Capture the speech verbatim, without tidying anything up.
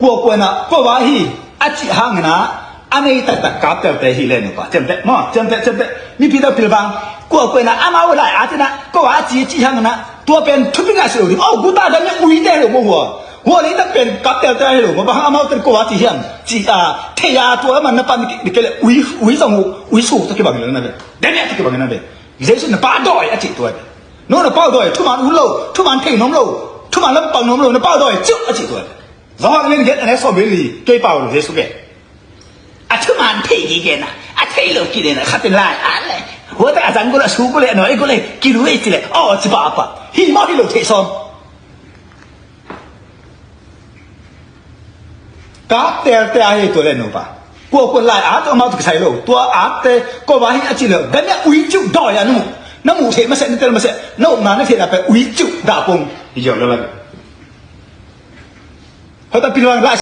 Kuakua in ah ko va hi a cih hangin ah a mei taktak kap telte hi le nupa, ciamteh maw, ciamteh, ciamteh. Mipi tawh pilvang. Kuakua in ah amau lai-at in ah ko va a ci a cih hangin ah tua pen thupi ngah si lo ding. Oh, guta dan in uite hi lo maw hua. Hua leitak pen kap telte hi lo maw, bang hang amaute ko va ci hiam ci a thei a tua man na pan dikdike le ui, ui zong uh, ui suk tawh kibang hi lo na ve. Dan in tawh kibang hi na ve. Jesu na pau dawi a cih tua hi. No na pau dawi, thuman ut lo, thuman thei nuam lo, thuman lampang nuam lo, na pau dawi ciuh a cih tua hi. Johan a lian giat a neu sawm le li, kei pau lo Jesu ke. A thuman thei gige na, a thei lo kile na, khat in lai a le. Hua tak a zang gu le, a su gu le, a nuai gu le, kilu ei ci le, aw ci pahpah. Hi maw hi lo thei sawm. Kap telte a hi tua le nupa. Kuakua lai-at tawh amau tawh kisai lo. Tua atte ko va hi a ci lo. Dan in ui ciuh dawi a na muh. Na muh theih masiah, na tel masiah, na ukna na theihna pen ui ciuh dah pong. Hi ziau lo lai. Hota pilvang lai